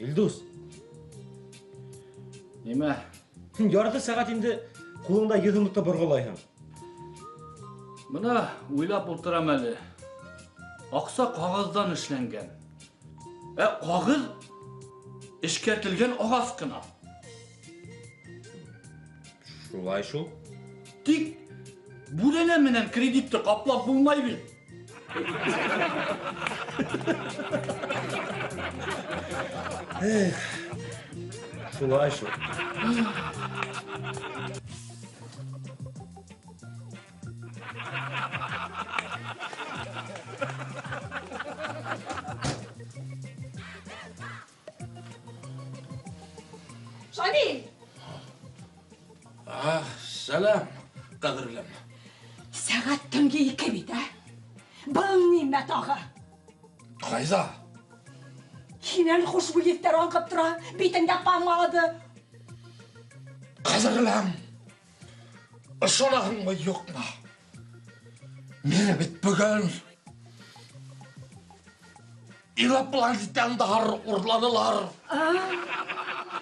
Илдус. Нимә? Һин ярты сәғәт инде ҡулыңда 100 һумлыҡты борғолайһың. Бына уйлап ултырам әле. Аҡса ҡағыҙҙан эшләнгән. Ә ҡағыҙ эшкәртелгән ағас ҡына. Шулай шул. Тик бүрәнә менән кредитты ҡаплап булмай бит. Эх, шулай шул. Шамил! Ah, сәләм, ҡәҙерлем. Сәғәт төнгө 2 бит, ә? Был нимә тағы? Ҡайҙа? Һинән хушбуй еҫтәр аңҡып тора, битеңдә помада. Ҡәҙерлем, ышанаһыңмы, юҡмы? Мине бит бөгөн инопланетяндар урланылар.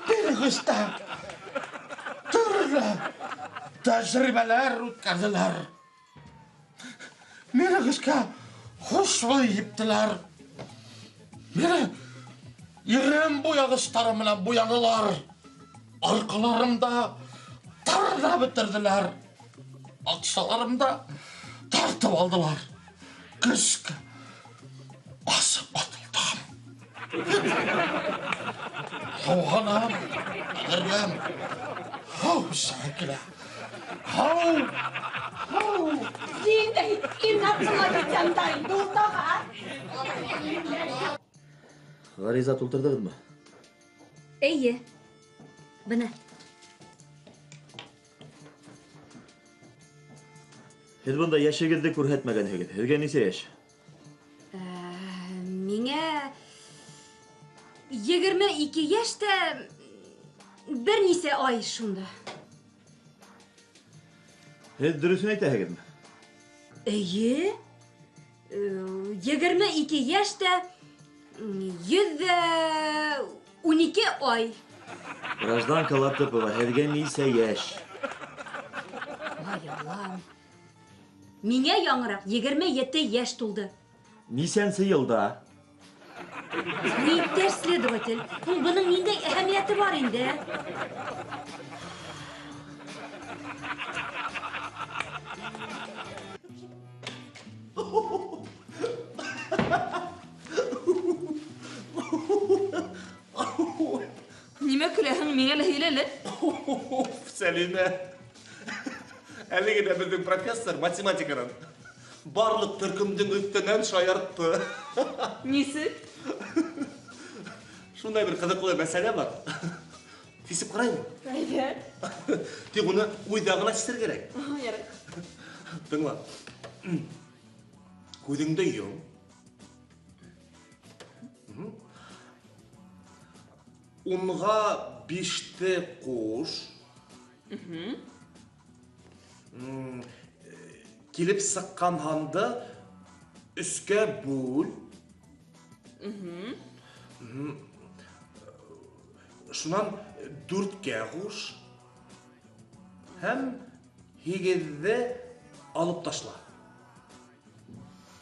Биргестә төрлө тәжрибәләр үткәрҙеләр. Минең эшкә хушбуй һиптеләр. Мине ирем буяғыстары менән буянылар. Арҡаларымда тарҙа бөтөрҙөләр. Аҡсаларымда тартып алдылар. Көскә асып атылдым. Һыуһаным, ҡәҙерлем. Һыу эсәһе килә. Һыу! Һыу! Ниндәй инопланетяндар инде ул тағы, ә? Ғариза тултырҙығыҙмы? Эйе. Бына. Һеҙ бында йәшегеҙҙе күрһәтмәгәнһегеҙ. Һеҙгә нисә йәш? Миңә 22 йәш тә бер нисә ай шунда. Һеҙ дөрөҫөн әйтәһегеҙме? Эйе. 22 йәш тә 112 ай. Гражданка Латыпова, һеҙгә нисә йәш? Ай, Аллам. Миңә яңыраҡ 27 йәш тулды. Нисәнсе йылда? Иптәш следователь, һуң бының ниндәй әһәмиәте бар инде? Нимә көләһең, миңә лә һөйлә әле. Сәлимә, әле генә беҙҙең профессор математиканан барлыҡ төркөмдөң өҫтөнән шаяртты. Нисек? Шундай бер ҡыҙыҡлы мәсьәлә бар. Сисеп ҡарайым. Әйҙә. Тик уны уйҙа ғына сисергә кәрәк. Аһа, ярай. Тыңла. Күҙеңде йом. Унға биште ҡуш. Килеп сыҡҡан һанды өскә бүл. Шунан дүрткә ҡуш. Һәм һигеҙҙе алып ташла.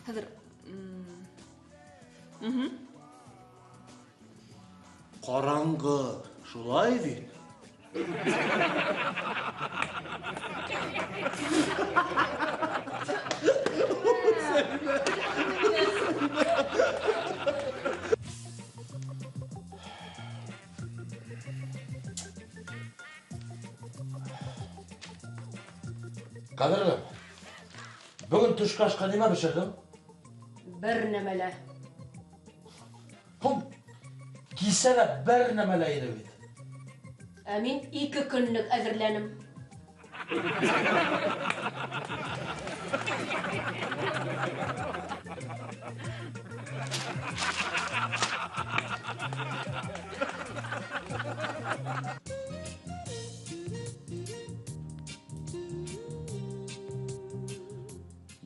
Хәҙер. Ҡараңғы, шулай бит? Ҡәҙерлем, бөгөн төшкө ашҡа нимә бешерҙең? Бер нәмә лә. Һуң кисә лә бер нәмә лә ине бит. Ә мин 2 көнлөк әҙерләнем.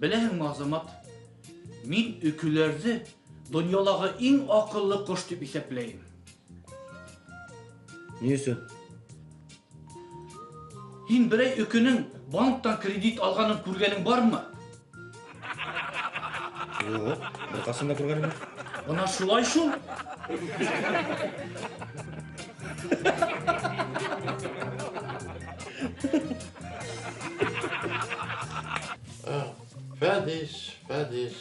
Беләһеңме, Азамат, мин өкөләрҙе донъялағы иң аҡыллы ҡош тип иҫәпләйем. Ни өсөн? Һин берәй өкөнөң банктан кредит алғанын күргәнең бармы? Юҡ, бер ҡасан да күргәнем юҡ. Бына шулай шул. Фәдис, Фәдис,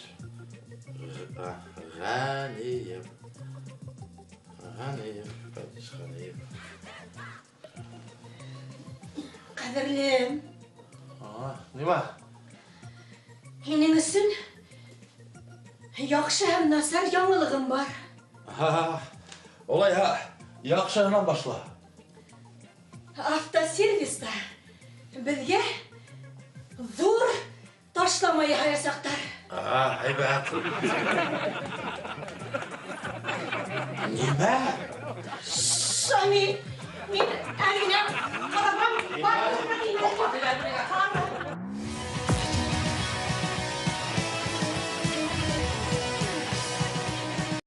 Ғәниев. Ғәниев, Фәдис Ғәниев. Ҡәҙерлем, Нимә? һинең өсөн яҡшы һәм насар яңылығым бар. Улайһа, яҡшыһынан башла. Автосервиста беҙгә ҙур ташлама яһаясаҡтар. Һәйбәт. Нимә? Шамил, мин әле генә ҡарағам.